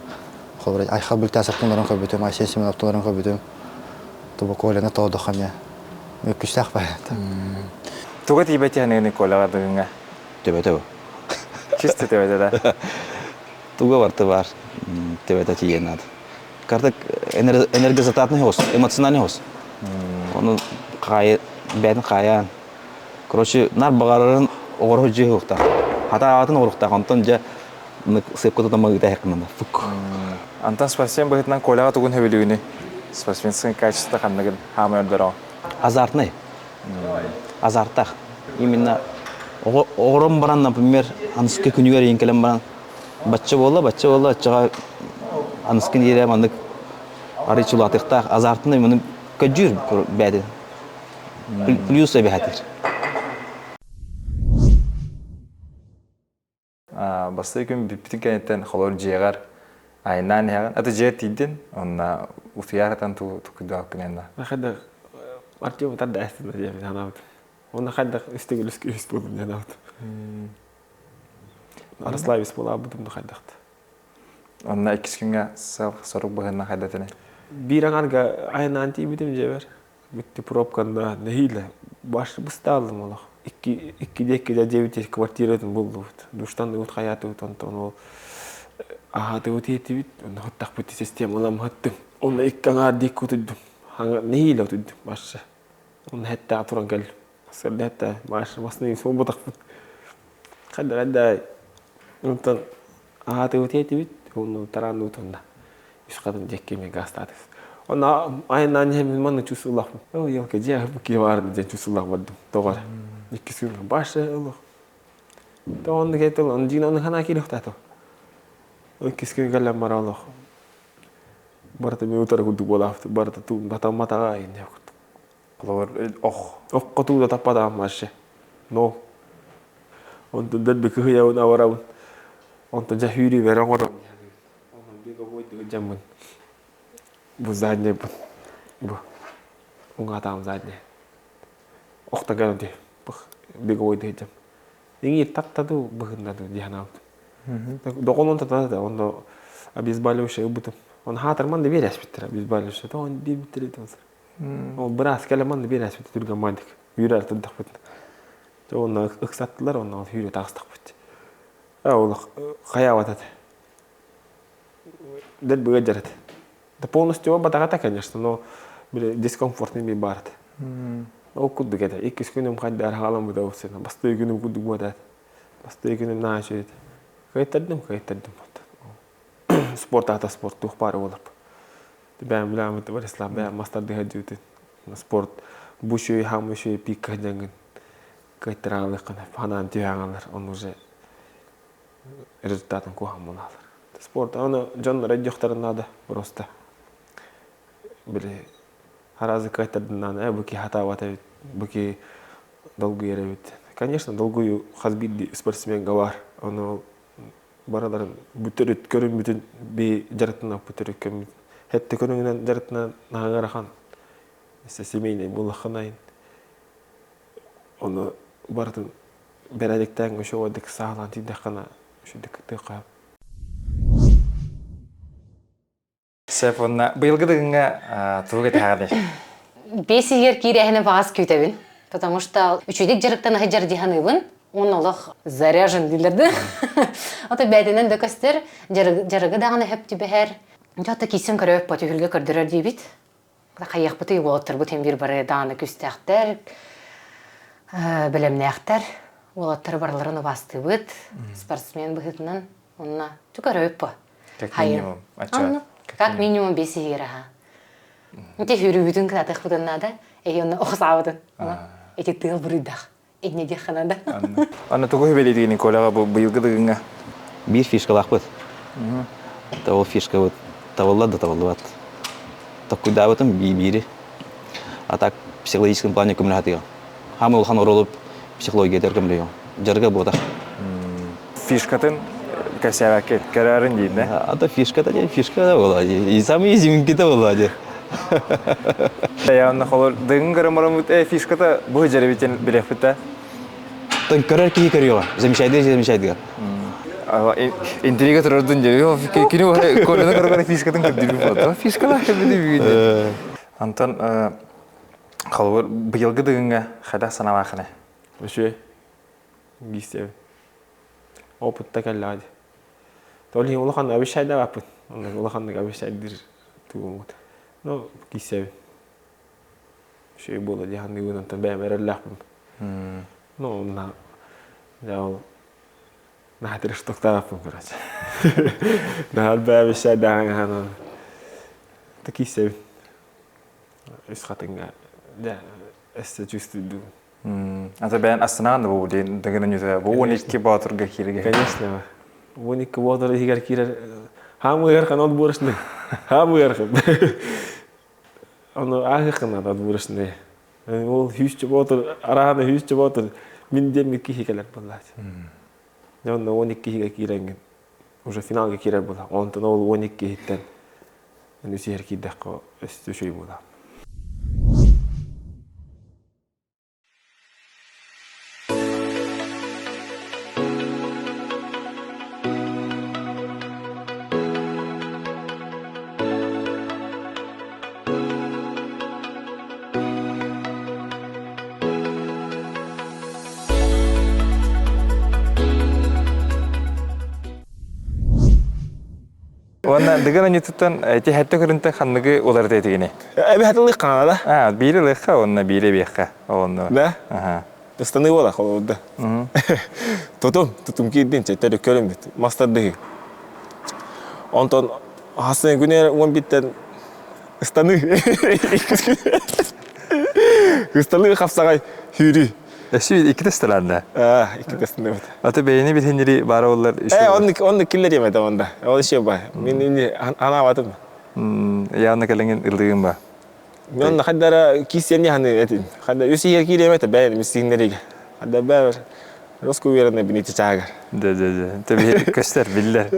[SPEAKER 9] Холбора Айхал Бүлтәсовтың олорон көрбүтүм, Айсен Семеновтың олорон көрбүтүм. Тубу Коляны тоодохам я. Күстээх баайата.
[SPEAKER 3] Туга тиийбэт иһэн Коляҕа дыгыҥа?
[SPEAKER 7] Төбөтө бу.
[SPEAKER 3] Чисто төбөтө да.
[SPEAKER 7] Туга барты бар. Төбөтө тиийэн надо. Картык энергозатратный хос, эмоциональный хос. Оны қайы, бәтін қаян. Короче, нар бағарарын оғырғы жиы хуқтақ. Хата ағатын оғырықтақ. Онтон жа сыпка тутамагыта хекмана. Фук.
[SPEAKER 3] Антон спортсмен быһытынан Коляҕа тугун хөбүлүүнүй? Спортсменскай качество ханныгын хаамай ордороҕун?
[SPEAKER 7] Азартный. Азартах. Именно оҕорон баран, например, аныскы күнүгэр иин кэлэн баран бачча буолла, бачча буолла, аччаҕа аныскы диэрэ маннык арый чулаатыктаах азартный маны көдьүүр бээтин. Плюс эбэһэтир.
[SPEAKER 3] Бастакы күн бүппүтүн кэнниттэн холор дьиэҕэр айаннаан иһэҕин. Аты дьиэ тиийдин, онно утуйар атан тукуйдааккын энна.
[SPEAKER 1] Хайдах Артем тарда эстин диэн санаабытым. Онно хайдах үстүгүл үс буолдум диэн санаабытым. Арыславис буолаабытым да хайдахта.
[SPEAKER 3] Онно иккис күҥҥэ сыл сорук быһыынан хайдатыны.
[SPEAKER 1] Биир аҥарга айаннаан тиийбитим дьиэбэр. Бүттү пробканна нэһиилэ баш быстаалым олох. Икки иккиде иккиде диэбит квартиратын буллубут. Душтан хайаатыбыт онтон ол аһаатыбыт иэтибит. Онно хаттахпыт системалам хаттым. Онно икки аҥаар диэки утуйдум. Нэһиилэ утуйдум башы. Онно хэттэҕэ туран кэллим. Сырда хэтте башы басны суолбатахпын. Хадда хадда онтон Аатыбыт этибит, онно тараанныбыт онно. Үс хатын диэкки эмиэ гаастаатыбыт. Онно айаннаан иһэммин манна чувствоваллахпын. Ол елка дьиэ бу баарда диэн чувствоваллах бардым. Тоҕо эрэ. Иккис күн башы олох. Тоҕо кетил, он дьиин оны ханаа киирөхтаатым. Иккис күн кэлэн бара олох. Барыта мен утары курдук буолаабыт. Барыта туун батамматаҕа инне курдук.
[SPEAKER 3] Холобур, ох.
[SPEAKER 1] Оххо туу да таппатаҕым вообще. Но. Онтон дэлби кыһыйабын, абарабын. Онтон дьэ сүүрүүбэр оҥоробун. Онон беговойдук дьаммын. Бу заднийбын. Бу. Уҥаатаҕым задний. Охто кэлэн дии. Беговойдук дьам. Иҥиир татта дуу, быһынна дуу дии санаабытым. Доҕолон татата да, онно обезболивающий ылбытым. Оны хаатарман да биэрээспиттэр обезболивающий. Тоҕо биэрбиттэр Ол быраас кэлэн манна биэрээспит түргэн мандик үүрэр турдахпыт. Дьэ онно ыксаттылар, онно ол сүүрэ таҕыстахпыт. Ээ ол хайаабат этэ. Дэлби ыалдьар этэ. Да полностью батаҕата, конечно, но били дискомфортный ми баар этэ. Ол курдук этэ. Иккис күнүм хайдаар хаалан быта ол бастыы күнүм курдук буолта. Бастыы күнүм наһаа үчүгэй этэ. Кыайтардым, кыайтардым. Спорт аата спорт туох баара буолар. Бэйэм билээммит Борислав бэйэм мас тардыһа дьүүтүн спорт бу үчүгэй хаам үчүгэй пикка дьаҥын кыайтараалыаххына ханаан түһээҥалар он уже результатын куһаҕан буолаалар. Спорт аны дьоннор өйдүөхтэрин наада просто били аразы кыайтардыннаан э бу киһи хатаабат эбит бу киһи долгуйар эбит. Конечно, долгуйуу хас биирдии спортсменга баар. Ону. Барыларын бу төрүт көрүммүтүн би дьарыктанаппыт төрүт көммүт. Хэтте көрүҥүнэн дьарыктанан наһаҥарахан семейный буллахханайын ону барытын бэрээдэктээн үчүгэйдик саалаан тиийдэххинэ үчүгэйдик кыттыахха
[SPEAKER 3] Сөп уонна быйылгы дыгыҥҥа тугу кэтэһэҕиний?
[SPEAKER 2] Бэс иһигэр киирээһини баҕас күүтэбин. Потому что үчүгэйдик дьарыктана сылдьар дии саныыбын. Уонна олох заряжен дииллэр да. Ото бэйэтинэн да көстөр, дьарыгы даҕаны сөп түбэһэр. Дьэ, ото киирсэн көрөөппөт, үһүлгэ көрдөрөр диибит. Хайыахпытый уолаттарбыт син биир бары даҕаны күүстээхтэр, бэлэмнээхтэр. Уолаттары барыларын убаастыыбыт, спортсмен быһыытынан. Онно түкөрөбүт по.
[SPEAKER 3] Как минимум.
[SPEAKER 2] Онно как минимум бес иһигэр аха. Ити хүрүүбүтүн кытаатыахпытын наада. Эһи онно охсаабытын. Эти тыал буруйдах. Инне диэххэ наада.
[SPEAKER 3] Аны тугу хүбэлиитигин Коляҕа бу быйылгы дыгыҥҥа?
[SPEAKER 7] Биир фишкалаахпыт. Ол фишкабыт табыллар да табыллыбат. Токкуйдаабытым биири. А так психологическом плане көмөлөһө Хаамы улахан оруолу психологиятыгар көмөлөһүөҥ. Дьарыга буотах.
[SPEAKER 3] Фишкатын кэсээбэккэ көрөөрүн диин да?
[SPEAKER 7] А то фишката диэн фишка да буолаа дии. И самый изюминкита буолаа дии.
[SPEAKER 3] Я онно холор дыгын көрөн э фишката бу дьэрэбитин билиэхпит да.
[SPEAKER 7] Тон көрөр киһи көрүөҕэ. Замечайдыга замечайдыга.
[SPEAKER 3] Интрига турардын дьэ. Кини коляны көрөр фишкатын көрдүрүү буолла. Фишкалаах кэлбити бүгүн. Антон холобур быйылгы дыгыҥҥа хайдах санаалааххыный?
[SPEAKER 1] Үчүгэй. Биистэбин. Опытта кэллэҕэ дии. Ол иһин улахан обещайдаабаппын. Онно улаханнык обещайдыыр тугуммут. Ну, киисэбин. Үчүгэй буолуо дии саныыбын, онтон бэйэм эрэллээхпин. Ну, онно дьэ ол наһаа тирештоктаабаппын, короче. Наһаа элбэх обещайдааһын Та киисэбин. Үс хатыҥҥа дьэ өссө чувствуйдум.
[SPEAKER 3] Ата бэйэн астынаҕын да бу диэн дыгын үнүтэ бу 12 боотурга кииргэ.
[SPEAKER 1] Конечно. 12 боотур иһигэр киирэр хаам ыархан отборочный. Хаам ыархан. Ону ааһыаххын наада отборочный. Ол сүүсчэ боотур, араана сүүсчэ боотур мин диэн киһи кэлэр буоллаачы. Дьэ онно 12 киһигэ киирэҥҥин уже финалга киирэр буолла. Онтон ол 12 киһиттэн үс иһэр киирдэххэ өссө үчүгэй буолаа.
[SPEAKER 3] Уонна Дыгын анньытыттан ити хэттэ көрүнтэ ханныгы уларыта этигини?
[SPEAKER 1] Эбэһэтин лыххана да?
[SPEAKER 3] Аа, биири лыхха уонна биири эбиэххэ. Онно.
[SPEAKER 1] Да?
[SPEAKER 3] Аха.
[SPEAKER 1] Ыстаныы буола холобурда. Тутум, тутум киирдин, чэттэр көрүммүт. Мастардыһы. Онтон хасын күнээр уон биттен ыстаныы. Ыстаныы хапсаҕай сүүрүү.
[SPEAKER 3] Өссө иккитэ ысталаанна.
[SPEAKER 1] Аа, иккитэ ыстаныбыт.
[SPEAKER 3] Аты бэйэни билһиннэри баара боллар.
[SPEAKER 1] Э, оннук оннук киллэриэм этэ онда. Ол еще ба. Мин ини анаабатым.
[SPEAKER 3] Яна кэлэҥин ылыгын ба.
[SPEAKER 1] Мен онно хайдара киисиэн яханы этин. Хайда үс иһэр киириэм этэ бэйэн миссииннэригэ. Хайда бэбер Роску уверенно бини чачаагар.
[SPEAKER 3] Да, да, да. Тэби көстөр биллэр.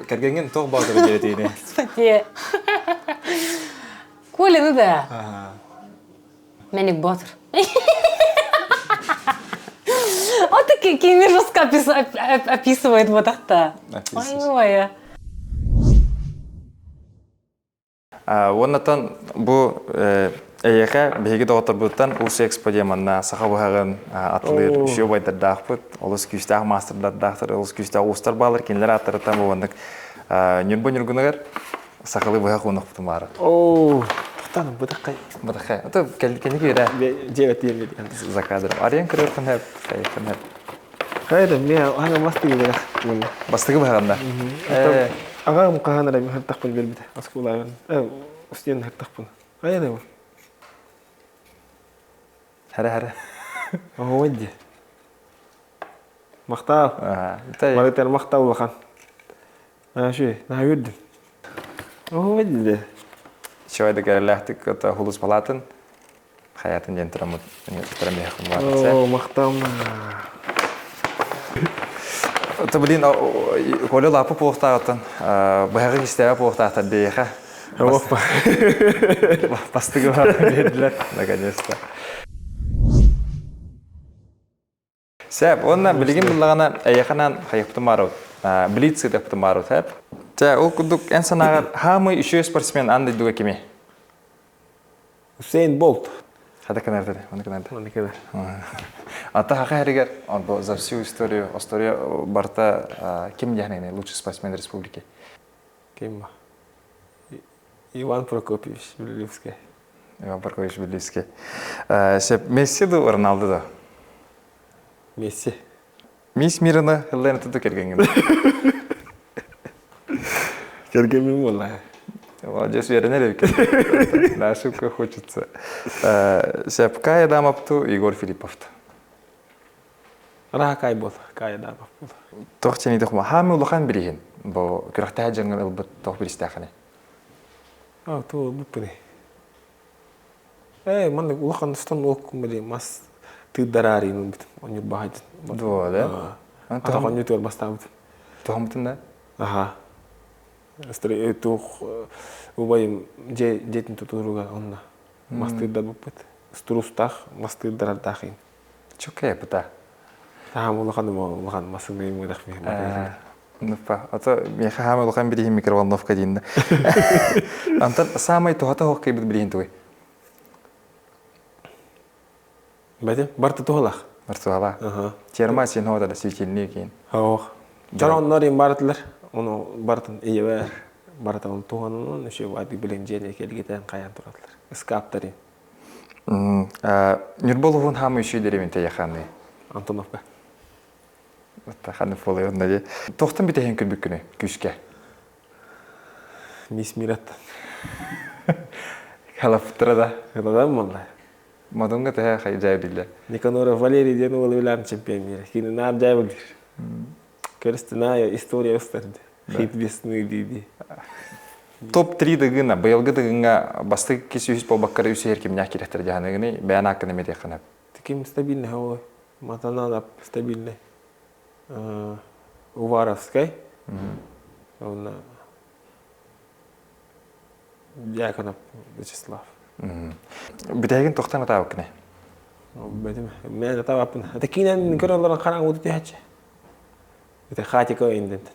[SPEAKER 3] Кэргэҥҥин туох баҕатыр диэтиини?
[SPEAKER 2] Господи. Коля, ну да. Мэник Ботр. Вот кини жестко описывает вот так-то. Ой,
[SPEAKER 3] Уоннатан бу эйиэхэ биһиги доҕотторбуттан Урс Экспо диэн манна саха быһаҕын атылыыр үчүгэй убайдардаахпыт, олус күүстээх маастардардаахтар, олус күүстээх уустар бааллар, кинилэр ааттарыттан бу маннык Ньурба Ньургунугар сахалыы быһах уунахпытын баара.
[SPEAKER 1] Оо, тохтаан бытаххай.
[SPEAKER 3] Бытаххай. Это кэнники үөрэ.
[SPEAKER 1] Дьиэбэт диэн
[SPEAKER 3] За кадром. Арыйан көрүөххүн сөп, хайыаххын сөп.
[SPEAKER 1] Хайда, миэ аҕам бастыгы бэрэх буолла.
[SPEAKER 3] Бастыгы быһаҕында.
[SPEAKER 1] Аҕам хаһан эрэ хартахпын биэрбитэ оскуолаҕын. Устиен хартахпын. Хайа да
[SPEAKER 3] Хара хара.
[SPEAKER 1] Оһуой дии. Махтаал. Барытар махтал улахан. Ашы, наһаа үөрдүм. Оһуой дии.
[SPEAKER 3] Чой да кэрэлээхтик хулус палатын. Хайатын диэн тураммыт туран биһиэхэ баар.
[SPEAKER 1] Оо, махталма.
[SPEAKER 3] То блин, Коля лапы буолуохтааҕыттан быһаҕы кистээбэ буолуохтаахтар биһиэхэ. Бастыгы биэрдилэр, наконец-то. Сөп, уонна билигин буллаҕына эйиэхэнэн хайыппытым баарабыт. Блиц ыытыахпытын баарабыт, сөп? Чэ, ол курдук эн санааҕар хаамый үчүгэй спортсмен аан дойдуга кимий?
[SPEAKER 1] Усейн Болт.
[SPEAKER 3] Хата кынар оны кынар.
[SPEAKER 1] Оны кынар.
[SPEAKER 3] Ата хаха хэригер за всю историю, история барта ким диэхнэгини лучший спортсмен республики?
[SPEAKER 1] Ким? Иван Прокопьевич Белевский.
[SPEAKER 3] Иван Прокопьевич Белевский. Сеп Месси да Роналду да?
[SPEAKER 1] Месси.
[SPEAKER 3] Мисс Мираны ыллаан туту кергенгин.
[SPEAKER 1] Кергемин буолла.
[SPEAKER 3] Молодец, үөрэнэр эбиккин. На ошибка хочется. Сеп Кая Дамапту Егор Филипповту.
[SPEAKER 1] Раха Кай бол, Кая Дамап бол.
[SPEAKER 3] Тох чени тохма хаамы улахан билиһин. Бу күрэхтэһэ дьоҥҥун ылбыт тох биристээхини.
[SPEAKER 1] А, то ылбыппын. Ээ, маннык улахан станок били мас тыырдараарыймын бит. Онньур баһайдын.
[SPEAKER 3] Дуо, да?
[SPEAKER 1] Атах онньутугар бастаабыт.
[SPEAKER 3] Туһаммытын да?
[SPEAKER 1] Аха. Туох убайым дьиэтин тутууругар онно мас тыырдарбыппыт. Струстаах мас тыырдарардаах ин.
[SPEAKER 3] Чөккэй быта.
[SPEAKER 1] Таһаам улахан улахан масыҥҥа мыдах
[SPEAKER 3] Нуппа. Ото миэхэ хаама улахан билиһин микроволновка диин. Антон самай туһата хоқ кыйбыт билиһин тугуй?
[SPEAKER 1] Бәтем, барты туһалах.
[SPEAKER 3] Барты туһалах. Терма син хода да светильник кин.
[SPEAKER 1] Ох. Чороннор им бартылар. Ону бартын ийебер барытын туһанын үчү бады билен жени келгетен каян туратылар. Ыскаптарын.
[SPEAKER 3] Ньурба улууһун хаамыы үчүгэй дэриэбинэтэ яханы.
[SPEAKER 1] Антоновка.
[SPEAKER 3] Ханны фолой онно дии. Тохтон бүтэһин күлбүккүнүй күүскэ?
[SPEAKER 1] Мисс Мираттан.
[SPEAKER 3] Халаптыра да.
[SPEAKER 1] Хыладан буолла.
[SPEAKER 3] Модунга төһө хайдаа биллэ.
[SPEAKER 1] Никаноров Валерий диэн уолу билэм чемпион мира. Кини наар дьайбыл диир. Көрүстүнаа история устарды. Хит весны дии
[SPEAKER 3] Топ-3 дыгына, быйылгы дыгыҥҥа бастакы кис үһүс буолбаккара үс иһэр кимнээх кирэхтэр дьаһаныгыный, бэйэн ааккын эмиэ
[SPEAKER 1] Ким стабильный ой. Матананап стабильный. Уваровскай. Уонна Дьяконов Вячеслав.
[SPEAKER 3] Бүтэһигин тохтон атаабыккыный?
[SPEAKER 1] Бэтим. Мен атаабаппын. Это киинэн көрө олорон хараҥ ууту түһээччи. Это хатика индентен.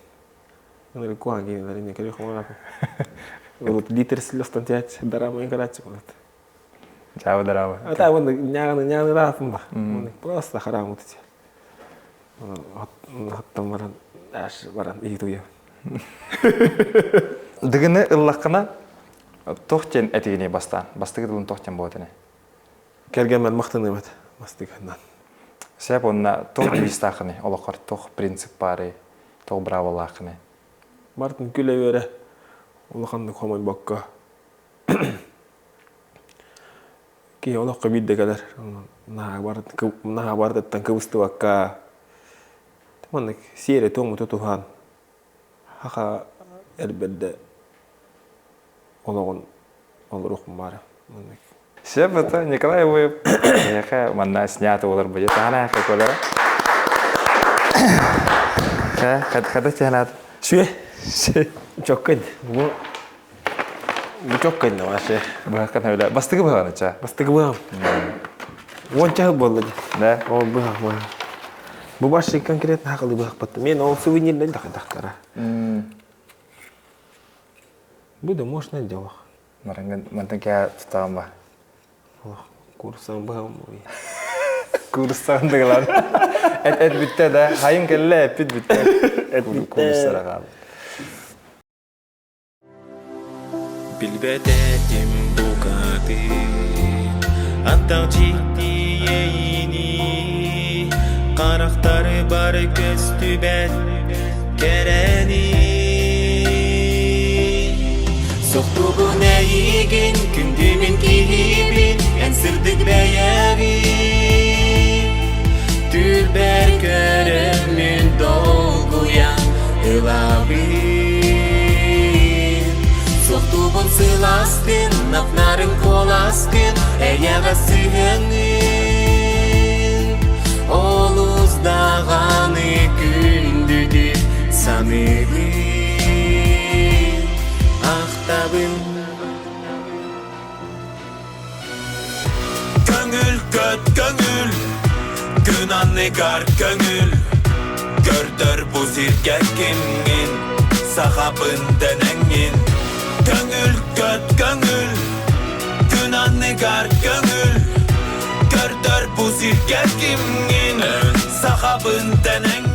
[SPEAKER 1] Аны куһаҕан киинэлэр инники көрүөх оҥораппын. Урут литр слезтан түһээччи, драмы көрөөччү болот.
[SPEAKER 3] Чао дорама.
[SPEAKER 1] А та вон няны няны раапын ба. Просто хараҥ ууту түһэ. Оттон баран аш баран иһит
[SPEAKER 3] Дыгыны ыллаххына туох диэн этигиний бастаан? Бастакы тылын туох диэн буолат ини?
[SPEAKER 1] Кэргэммэр махтаныбат бастыгынан.
[SPEAKER 3] Сөп онно туох девизтааххыный олоххор туох принцип баарый, туох быраабылааххыный?
[SPEAKER 1] Мартын күлэ-үөрэ улаханнык хомойбокко киһи олоххо биирдэ кэлэр наһаа барытыттан кыбыстыбакка маннык сиэри-туому тутуһан Хаха эрбэрдэ олоҕун олоруохпун баара. Маннык.
[SPEAKER 3] Сөп это Николай Воев эйиэхэ манна снято олор бу таана каколара. Хада тянаат.
[SPEAKER 1] Сүө. Чоккын. Бу бу чоккын вообще.
[SPEAKER 3] Быһаккан өйлө. Бастыгы быһаҕын ча.
[SPEAKER 1] Бастыгы быһам. Уонча буолла дии.
[SPEAKER 3] Да.
[SPEAKER 1] Ол быһах быһах. Бу башчы конкретно хакылы быһахпатта. Мен ол сувенирден тахтара. Бу да можно делах.
[SPEAKER 3] Маранган мантан кээ тутаҕын ба.
[SPEAKER 1] Олох курсан быһам ой.
[SPEAKER 3] Курсан дыгылан. Эт эт бүттэ да. Хайын кэллэ эппит бүттэ.
[SPEAKER 1] Эт бүттэ.
[SPEAKER 3] Курсара хаалбыт.
[SPEAKER 4] Билбэт этим букатын Антах дьиктиэйини Харахтары бары көстүбэт кэрэни Сохтубун эйигин күндүмүн киһибин Эн сырдык бэйэҕин Түүрбэр көрөммүн долгуйан ылабын Суохтуубун. Сыласкын, нап-нарын куоласкын, эйэҕэ сыһыаҥын Олус даҕаны күндүтүк саныыбын, ахтабын.
[SPEAKER 10] Көҥүл көт көҥүл, күн анныгар көҥүл Көрдөр бу сиргэ кимҥин, сахабын дэнэҥҥин Көҥүл көт көҥүл, күн анныгар көҥүл Көрдөр бу сиргэ кимҥин, сахабын дэнэҥ.